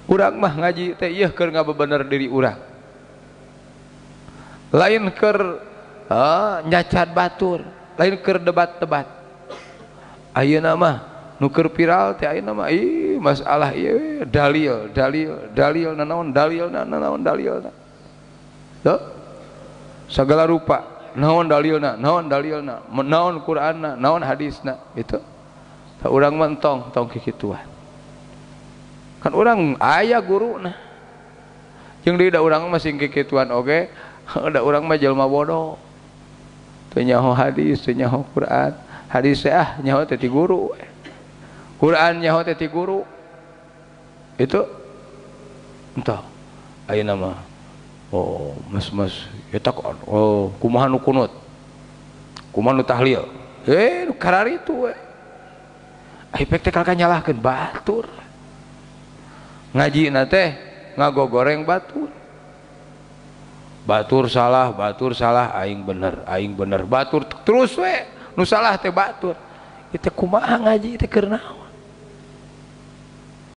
Urang mah ngaji teh ieu keur ngabebener diri urang. Lain keur nyacat batur, lain keur debat-debat. Ayeuna mah nu keur viral teh ayeuna mah ih masalah ieu dalil, dalil, dalil nanaon dalil nanaon dalilna. Tuh. Segala rupa naon dalilna, naon dalilna, naon Qur'anna, naon hadisna itu. Tah urang mah entong tong kikituan. Kan urang aya guruna. Jeung deui da urang mah sing kikituan oge, da urang mah jelema bodoh. Teu nyaho hadis, teu nyaho Quran. Hadis teh ah nyaho teh ti guru. Quran nyaho teh ti guru. Itu entah ayeuna mah oh mas-mas eta oh kumaha nu kunut. Kumaha nu tahlil. Nu kararitu we. Ai pek teh kalka nyalahkeun batur. Ngajina teh ngagogoreng batur. Batur salah, aing bener, batur terus we, nu salah teh batur. Ieu teh kumaha ngaji teh keur naon?